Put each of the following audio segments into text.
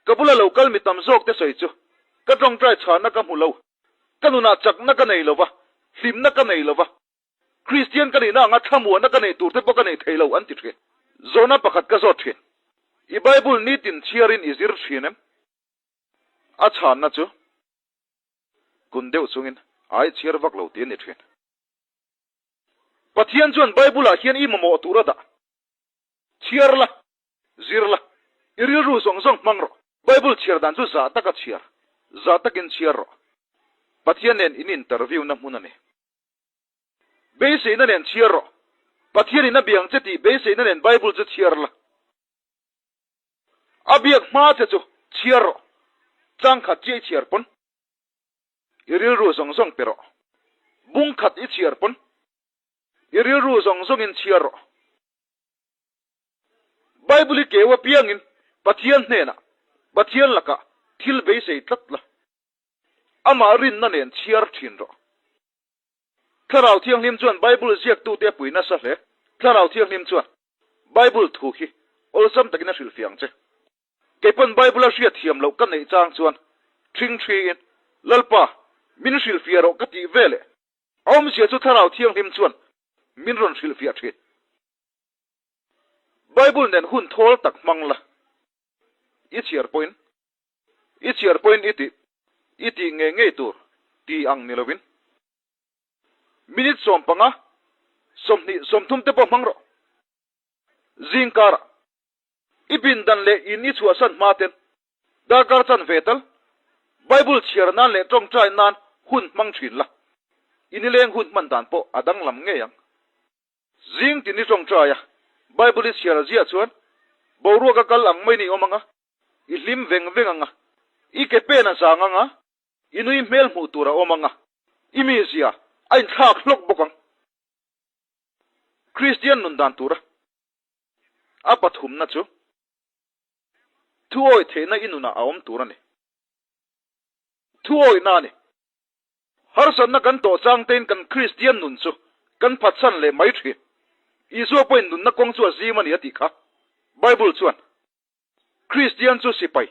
Ka bula lo kal mi tam zawk te sawi chu ka tawngtai chhana ka hmu lo. Ka nunah chakna ka nei lo va, hlimna ka nei lo va, Kristian ka nihna anga thlamuahna ka neih tur te pawh ka nei thei lo an ti thin. Zawhna pakhat ka zawt thin. I Bible nitin chhiarin i zir thin em? A chhanna chu kun deuh chungin ai chhiar vak lo tih a ni thin. Pathian chuan Bible-ah hian i mamawh tur a dah. Chhiar la, zir la, i rilru zawng zawng hmang rawh. Bible chhiar dan chu zah taka chhiar, zah takin chhiar rawh. Pathian nen in interview na hmun a ni. Beiseina nen chhiar rawh. Pathianin a biang che tih beiseina nen Bible chu chhiar la. A biak hma che chu chhiar rawh. Changkhat chiah i chhiar pawn i rilru zawng zawng pe rawh. Bung khat i chhiar pawn i rilru zawng zawngin chhiar rawh. Bible i keu apiangin Pathian hnenah, Pathian lakah thil beisei tlat la. Amah rinna nen chhiar thin rawh. Thlarau Thianghlim chuan Bible ziaktute a pui nasa hle. Thlarau Thianghlim chuan Bible thu hi awlsam takin a hrilhfiah ang che. Kei pawn Bible a hriat thiam loh ka neih chang chuan ṭhing ṭhiin, Lalpa, min hrilhfiah rawh ka tih veleh a awmzia chu Thlarau Thianghlim chuan min rawn hrilhfiah ṭhin. Bible nen hun thawl tak hmang la, i chhiar pawhin i chhiar pawhin i tih i tih ngei ngei tur ti ang ni lovin minute 15, 20, 30 te pawh hmang rawh. Zing karah i pindan leh in i chhuahsan hma ten darkar chan ve tal Bible chhiar nan leh tawngtai nan hun hmang thin la, i nileng hun hman dan pawh a danglam ngei ang. Zing tin i tawngtai a, Bible i chhiar a ziah chuan boruak a kal ang mai ni awm ang a, i hlim veng veng ang a, i ke pen a zang ang a, i nui hmel hmuh tur a awm ang a, i mizia a inthlak hlawk bawk ang. Kristian nun dan tura a pathumna chu thuawi theihna i nunah a awm tur a ni. Thuawihna a ni. Harsatna kan tawh chang tein kan Kristian nun chu kan phatsan leh mai thin. Isua pawhin nunna kawng chu a zim a ni a tih kha. Bible chuan Kristian chu sipai,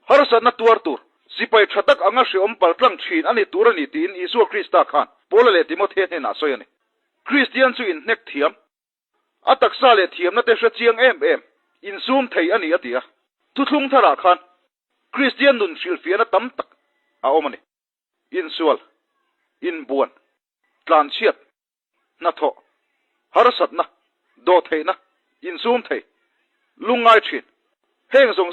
harsatna tuar tur, sipai tha tak anga hreawm paltlang thin a ni tur a ni tiin Isua Krista khan Paula leh Timothea hnenah a sawi a ni. Kristian chu inhnek thiam, a taksa leh thiamna te hre chiang em em, insum thei a ni a ti a. Thuthlung tharah khan Kristian nun hrilhfiahna tam tak a awm a ni. Insual, inbuan, tlanchhiat, hnathawh, harsatna, dawhtheihna, insum thei, lungngai thin. Heng zawng.